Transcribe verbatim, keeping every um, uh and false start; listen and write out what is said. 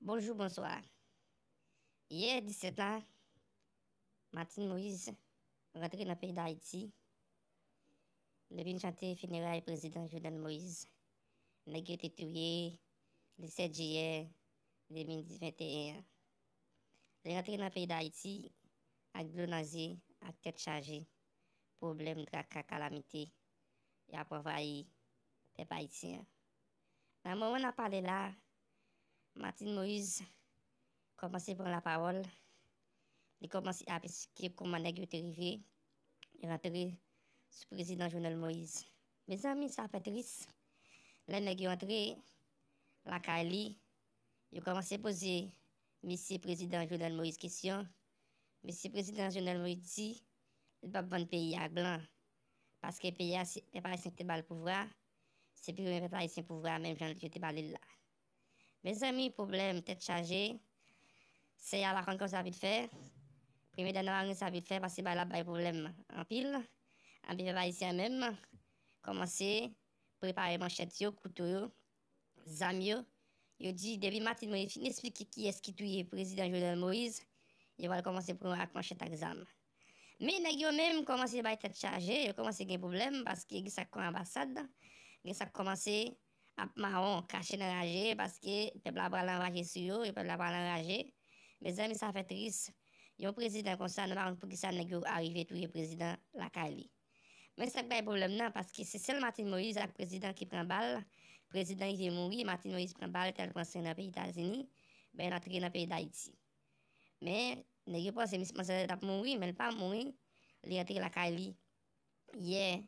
Bonjou, bonswa. Yè disèt la, Martine Moïse rantre nan peyi Dayiti. Li vin chante fineray prezidan Jovenel Moïse. Nèg yo te touye li sèt jiyè de mil venteyen an. Li rantre nan peyi Dayiti ak dlo nan zye, ak tèt chaje, pwoblèm, traka, kalamite y ap anvayi pèp ayisyen an. Nan moman n ap pale la, Martine Moïse kòmanse pran lapawòl. Li kòmanse ap esplike kòman nèg yo te rive rantre sou prezidan Jovenel Moïse. Mezanmi, sa fè tris. Lè nèg yo antre lakay li, yo kòmanse poze mesye prezidan Jovenel Moïse kesyon. Mesye prezidan Jovenel Moïse di li p ap vann peyi a ak blan. Paske peyi a, se pèp ayisyen ki te ba l pouvwa, se pou yo pèp ayisyen pouvwa a, menm jan yo te ba li l la. Mezanmi, pwoblèm, tèt chaje. Sèya pa konn kòman sa vit fè. Premye dam nan pa konn sa vit fè, paske bay la bay pwoblèm anpil. Anpil pèp ayisyen menm kòmanse prepare manchèt yo, kouto yo, zam yo. Yo di, depi Martine Moïse fin esplike kiyès ki touye prezidan Jovenel Moïse, yo pral kòmanse pran ak manchèt ak zam. Men nèg yo menm kòmanse bay tèt chaje, yo kòmanse gen pwoblèm, paske gen sa k pran anbasad, gen sa k kòmanse ap mawon, kache nan raje, paske pèp la pral anraje sou yo, pèp la pral anraje. Mezanmi, sa fè tris. Yon prezidan konsa, nou pa konn poukisa nèg yo arive touye prezidan lakay li. Men sa k bay pwoblèm nan, paske se sèl Martine Moïse ak prezidan ki pran bal, prezidan rive mouri, Martine Moïse pran bal, tèl pran sen nan peyi Etazini, ben l antre nan peyi Dayiti. Men, nèg yo panse misye panse l ap mouri, men l pa mouri. Li antre lakay li yè